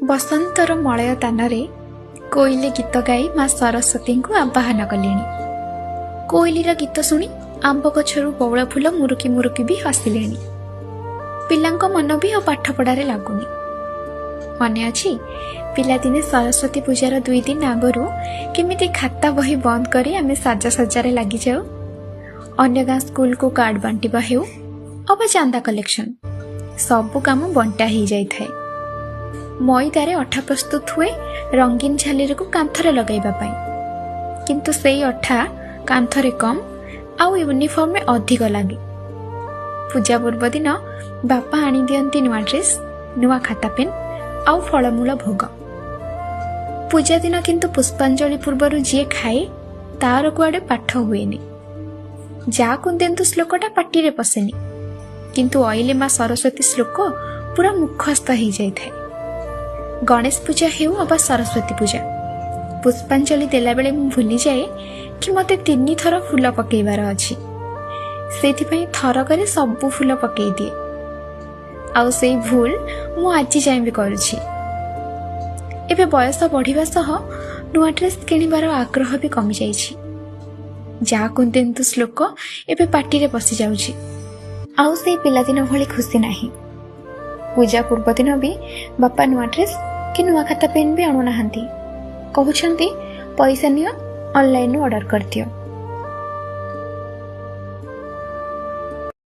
ବସନ୍ତର ମଳୟ ତାନରେ କୋଇଲି ଗୀତ ଗାଇ ମା ସରସ୍ୱତୀଙ୍କୁ ଆବାହନ କଲେଣି। କୋଇଲିର ଗୀତ ଶୁଣି ଆମ୍ବ ଗଛରୁ ବଉଳ ଫୁଲ ମୁରୁକି ମୁରୁକି ବି ହସିଲେଣି। ପିଲାଙ୍କ ମନ ବି ଆଉ ପାଠପଢ଼ାରେ ଲାଗୁନି। ମନେ ଅଛି, ପିଲାଦିନେ ସରସ୍ୱତୀ ପୂଜାର 2 ଦିନ ଆଗରୁ କେମିତି ଖାତା ବହି ବନ୍ଦ କରି ଆମେ ସାଜସଜ୍ଜାରେ ଲାଗିଯାଉ। ଅନ୍ୟ ଗାଁ ସ୍କୁଲକୁ କାର୍ଡ ବାଣ୍ଟିବା ହେଉ ଅବା ଚାନ୍ଦା କଲେକ୍ସନ, ସବୁ କାମ ବଣ୍ଟା ହେଇଯାଇଥାଏ। ମଇଦାରେ ଅଠା ପ୍ରସ୍ତୁତ ହୁଏ ରଙ୍ଗୀନ ଝାଲେରିକୁ କାନ୍ଥରେ ଲଗାଇବା ପାଇଁ, କିନ୍ତୁ ସେଇ ଅଠା କାନ୍ଥରେ କମ୍ ଆଉ ୟୁନିଫର୍ମରେ ଅଧିକ ଲାଗେ। ପୂଜା ପୂର୍ବଦିନ ବାପା ଆଣିଦିଅନ୍ତି ନୂଆ ଡ୍ରେସ୍, ନୂଆ ଖାତା ପେନ୍ ଆଉ ଫଳମୂଳ ଭୋଗ। ପୂଜା ଦିନ କିନ୍ତୁ ପୁଷ୍ପାଞ୍ଜଳି ପୂର୍ବରୁ ଯିଏ ଖାଏ ତାର କୁଆଡ଼େ ପାଠ ହୁଏନି। ଯା କୁନ୍ଦେନ୍ତୁ ଶ୍ଲୋକଟା ପାଟିରେ ପଶେନି, କିନ୍ତୁ ଅଇଲେ ମା ସରସ୍ୱତୀ ଶ୍ଲୋକ ପୁରା ମୁଖସ୍ଥ ହେଇଯାଇଥାଏ। ଗଣେଶ ପୂଜା ହେଉ ଅବା ସରସ୍ୱତୀ ପୂଜା, ପୁଷ୍ପାଞ୍ଜଳି ଦେଲାବେଳେ ମୁଁ ଭୁଲିଯାଏ କି ମୋତେ 3 ଥର ଫୁଲ ପକେଇବାର ଅଛି। ସେଇଥିପାଇଁ ଥରକରେ ସବୁ ଫୁଲ ପକେଇ ଦିଏ, ଆଉ ସେଇ ଭୁଲ ମୁଁ ଆଜି ଯାଏଁ ବି କରୁଛି। ଏବେ ବୟସ ବଢ଼ିବା ସହ ନୂଆ ଡ୍ରେସ୍ କିଣିବାର ଆଗ୍ରହ ବି କମିଯାଇଛି। ଯା କୁନ୍ଦେନ୍ତୁ ଶ୍ଲୋକ ଏବେ ପାଟିରେ ପଶିଯାଉଛି, ଆଉ ସେଇ ପିଲାଦିନ ଭଳି ଖୁସି ନାହିଁ। ପୂଜା ପୂର୍ବଦିନ ବି ବାପା ନୂଆ ଡ୍ରେସ୍ କି ନୂଆ ଖାତା ପେନ୍ ବି ଆଣୁନାହାନ୍ତି। କହୁଛନ୍ତି ପଇସା ନିଅ, ଅନଲାଇନରୁ ଅର୍ଡର କରିଦିଅ।